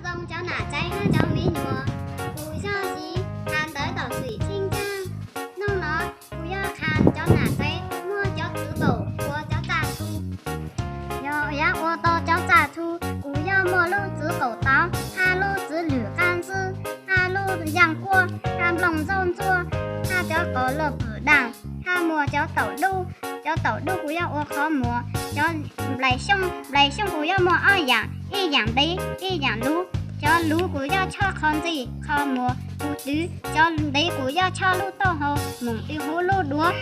Zoo cov nam tsev hab cov miv nyuas, kuv yog Yiv, has ntawv tom Xwm Tsheej Tsaaj. Nub no kuv yuav qha cov nam tsev muab cov txwv kaum ua cov txaj txhu. Yog yuav ua tau cov txaj txhu, kuv yuav muaj lub txwv kaum tauv, hab lub txwv lwm qab ntxwb, hab lub yaaj kuaj, hab nplooj ntxaub ntxuaj, hab cov qos laj pwm daaj, hab muaj cov taum dub. Cov taum dub kuv yuav ua qhov muag. Cov nplaim xyooj, nplaim xyooj kuv yuav muaj ob yaam, ib yaam ntev, ib yaam luv. Cov luv kuv yuav chob qhov nqi, qhov muag, tus twv. Cov ntev kuv yuav chob lub taub hau moog rua huv lub duav.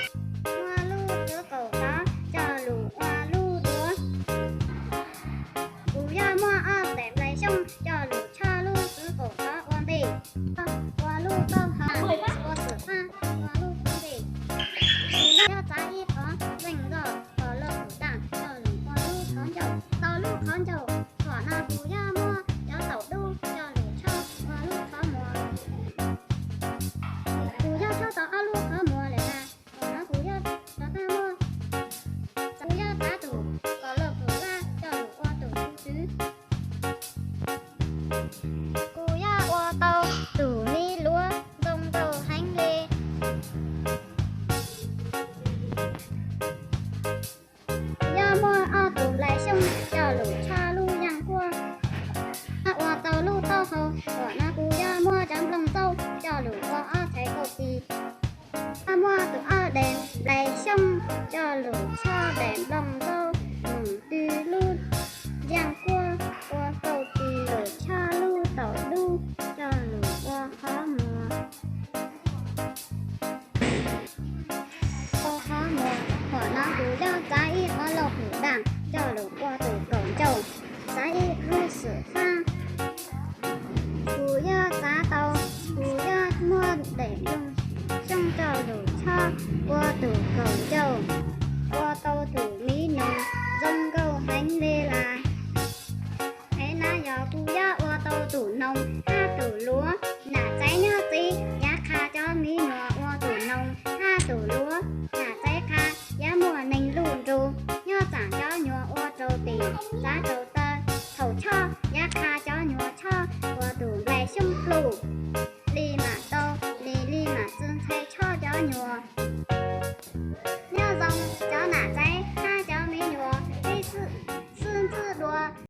Muaj lub txwv kaum tauv coj lug ua lub duav. Kuv yuav muab ob daim nplaim xyooj coj lug chob lub txwv kaum tauv ua ntej, ua lub taub hau, ua xwm faj, ua lub qhov nqi. Kuv yuav txav ib qhov zeej zog qos laj pwm daaj coj lug ua lub qhov ncauj. Tau lub qhov ncauj, thaum no kuv yuav muab cov taum dub coj lug chob ua lub qhov muag. Kuv yuav chob tau ob lub qhov muag lawm na, thaum no kuv yuav rov qab muab, kuv yuav txav tus qos laj pwm laj coj lug ua tus txwv. Kuv yuav ua tau tus miv luav zoo nkauj heev le. Kuv yuav muab ob tus nplaim xyooj coj lug chob lub yaaj kuaj. Ua tau lub taub hau, thaum no kuv yuav muab cov nplooj ntxaub coj lug ua ob txhais kauj tis. Yuav muab tus ob daim nplaim xyooj coj lug chob daim nplooj ntxaub moog rua lub yaaj kuaj, ua kauj tis lug chob lub taum dub coj lug ua qhov muag. Ua qhov muag, thaum no kuv yuav txav ib qhov laj pwm daaj coj lug ua tus kaum ncauj, txav ib lub xwm faj. Kuv yuav txav tau, kuv yuav muab daim nplooj xyooj coj lug chob ua tus kaum ncauj, ua tau tus miv noog zoo nkauj heev le lawm. Haiv no yog kuv yuav ua tau tus noog hab tus luav. Nam tsev nyob txij yav qha cov miv nyuas ua tus noog hab tus luav. Nam tsev qha yuav muaj neeg luj nrug, nyob tsaam cov nyuas ua rau tis, txav rau taw. Thaum chob yav qha cov nyuas chob ua tus nplaim xyooj pluj.